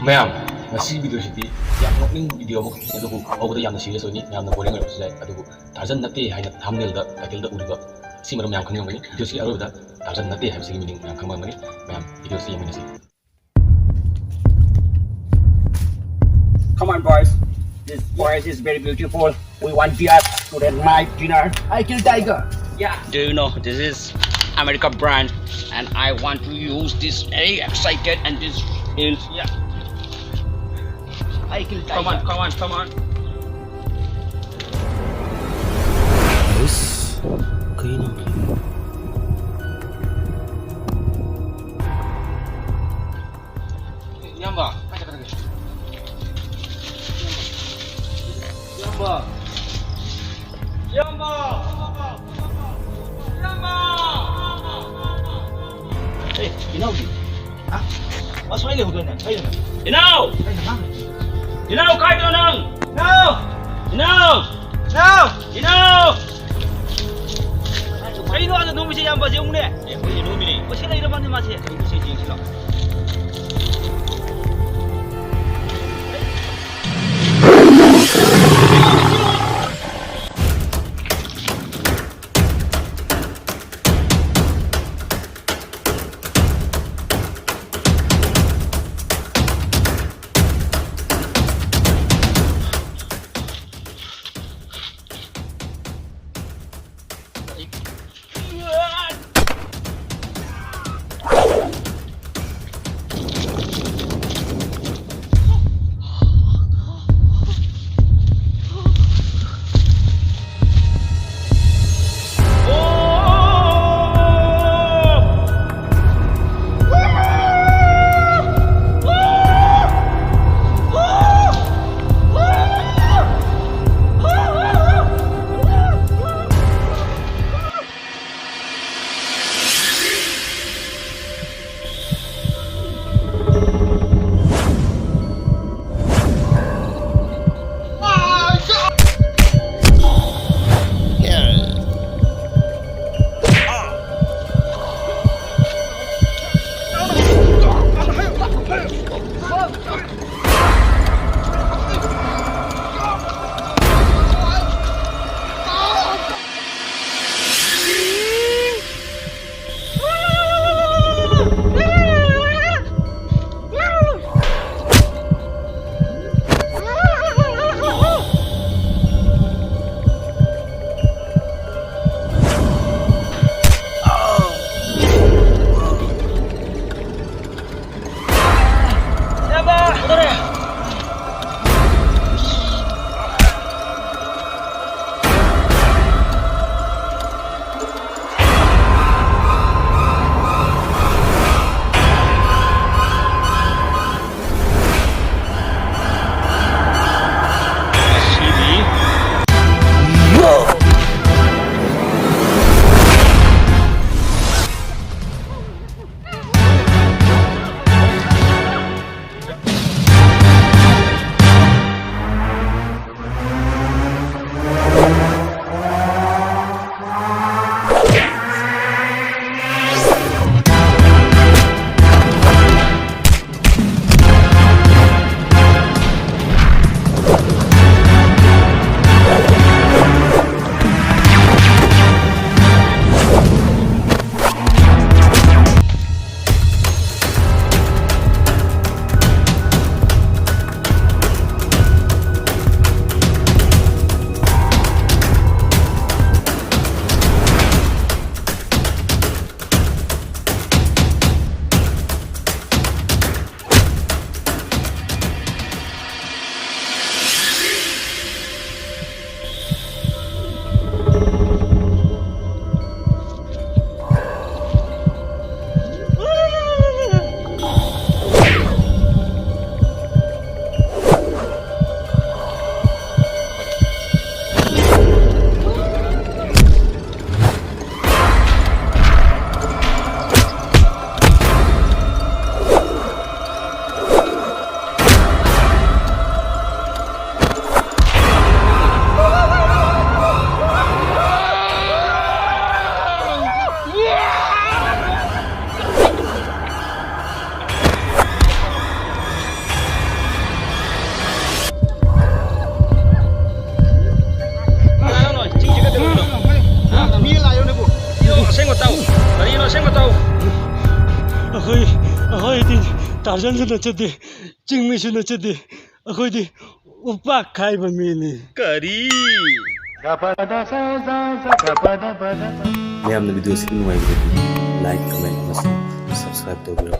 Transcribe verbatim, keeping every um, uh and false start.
ꯃꯌꯥꯝ, ꯉꯁꯤ ꯚꯤꯗꯤꯑꯣꯁꯤꯗꯤ ꯌꯥꯝ ꯅꯣꯛꯅꯤꯡꯕ ꯚꯤꯗꯤꯑꯣ ꯑꯃꯈꯛꯅꯤ, ꯑꯗꯨꯕꯨ ꯍꯧꯕꯗ ꯌꯥꯝꯅ ꯁꯤꯔꯤꯌꯁ ꯑꯣꯏꯅꯤ, ꯃꯌꯥꯝꯅ ꯕꯣꯔꯤꯡ ꯑꯣꯏꯔꯛꯄꯁꯨ ꯌꯥꯏ꯫ ꯑꯗꯨꯕꯨ ꯇꯥꯔꯖꯟ ꯅꯠꯇꯦ ꯍꯥꯏꯅ ꯊꯝꯅꯦꯜꯗ, ꯇꯥꯏꯇꯜꯗ ꯎꯔꯤꯕ ꯁꯤ ꯃꯔꯝ ꯃꯌꯥꯝ ꯈꯪꯉꯝꯒꯅꯤ꯫ ꯚꯤꯗꯤꯑꯣꯁꯤ ꯑꯔꯣꯏꯕꯗ ꯇꯥꯔꯖꯟ ꯅꯠꯇꯦ ꯍꯥꯏꯕꯁꯤꯒꯤ ꯃꯤꯅꯤꯡ ꯃꯌꯥꯝ ꯈꯪꯉꯝꯒꯅꯤ꯫ ꯃꯌꯥꯝ, ꯚꯤꯗꯤꯑꯣꯁꯤ ꯌꯦꯡꯃꯤꯟꯅꯁꯤ꯫ Come on, boys. This forest is very beautiful. We want deer to the night dinner. I kill tiger. Yeah. Do you know this is America brand, and I want to use this very excited and this feels, yeah. I kill tiger. Come on, come on, come on. ꯑꯁ, ꯀꯩꯅꯣ? ꯏꯌꯥꯝꯕ, ꯀꯥꯏ ꯆꯠꯀꯗꯒꯦ? ꯏꯌꯥꯝꯕ꯫ ꯏꯌꯥꯝꯕ꯫ ꯏꯌꯥꯝꯕ꯫ ꯑꯦ, ꯏꯅꯥꯎꯗꯤ? ꯍꯥ? ꯃꯥ ꯁ꯭ꯋꯥꯏ ꯂꯩꯍꯧꯗꯣꯏꯅꯦ, ꯀꯩꯗꯅꯣ? ꯏꯅꯥꯎ! ꯀꯩꯅꯣ, ꯃꯥ? ꯏꯅꯥꯎ, ꯀꯥꯏꯗꯅꯣ ꯅꯪ? ꯏꯅꯥꯎ! ꯏꯅꯥꯎ! ꯏꯅꯥꯎ! ꯏꯅꯥꯎ! ꯀꯩꯅꯣ ꯑꯥꯗ ꯅꯣꯝꯃꯤꯁꯦ, ꯏꯌꯥꯝꯕꯁꯦ ꯌꯦꯡꯉꯨꯅꯦ꯫ ꯑꯦ, ꯍꯣꯏꯅꯦ, ꯅꯣꯝꯃꯤꯅꯦ꯫ ꯀꯣꯏꯁꯦ ꯂꯩꯔꯕꯅꯦ ꯃꯥꯁꯦ꯫ ꯀꯩꯅꯣ ꯁꯤ ꯌꯦꯡꯁꯤ ꯂꯥꯎ꯫ ꯑꯩꯈꯣꯏ, ꯑꯩꯈꯣꯏꯗꯤ ꯇꯥꯔꯖꯟꯁꯨ ꯅꯠꯆꯗꯦ, ꯆꯤꯡꯃꯤꯁꯨ ꯅꯠꯆꯗꯦ, ꯑꯩꯈꯣꯏꯗꯤ ꯎꯄꯥꯛ ꯈꯥꯏꯕ ꯃꯤꯅꯤ꯫ ꯀꯔꯤ? ꯃꯌꯥꯝꯅ ꯚꯤꯗꯤꯑꯣꯁꯤ ꯅꯨꯡꯉꯥꯏꯕꯤꯔꯗꯤ like, comment ꯑꯃꯁꯨꯡ subscribe ꯇꯧꯕꯤꯔꯣ꯫